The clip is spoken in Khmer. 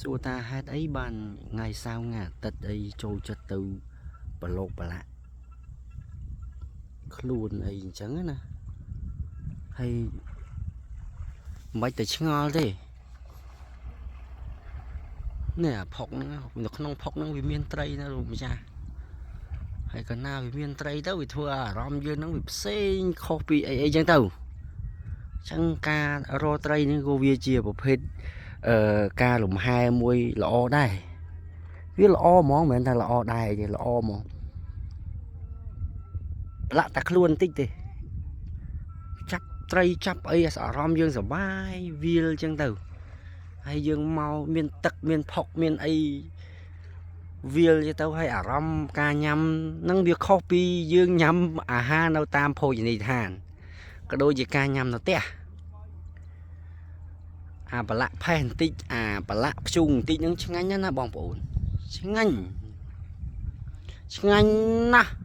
សួរថាហេតុអីបានថ្ងៃសៅរ៍ថ្ងៃអាទិត្យអីចូលចិត្តទៅប្រឡូកប្រឡាក់ខ្លួនអីអញ្ចឹងណាហើយមិនបាច់តែឆ្ងល់ទេនេះអាផុកហ្នឹងនៅក្នុងផុកហ្នឹងវាមានត្រីណាលោកម្ចាស់ហើយកណាវាមានត្រីទៅវាធ្វើឲ្យអារម្មណ៍យើងហ្នឹងវាផ្សេងខុសពីអីអីចឹងទៅអញ្ចឹងការរកត្រីនេះក៏វាជាប្រភេទអឺការលំហែមួយល្អដែរវាល្អហ្មងមិនមែនថាល្អដែរទេល្អហ្មងប្រឡាក់តែខ្លួនបន្តិចទេចាប់ត្រីចាប់អីអារម្មណ៍យើងសប្បាយវាលចឹងទៅហើយយើងមកមានទឹកមានផុកមានអីវាលទៅហើយអារម្មណ៍ការញ៉ាំហ្នឹងវាខុសពីយើងញ៉ាំអាហារនៅតាមភោជនីយដ្ឋានក៏ដូចជាការញ៉ាំនៅផ្ទះអាប្រឡាក់ផេះបន្តិចអាប្រឡាក់ភ្ជុងបន្តិចហ្នឹងឆ្ងាញ់ណាស់ណាបងប្អូនឆ្ងាញ់ឆ្ងាញ់ណាស់។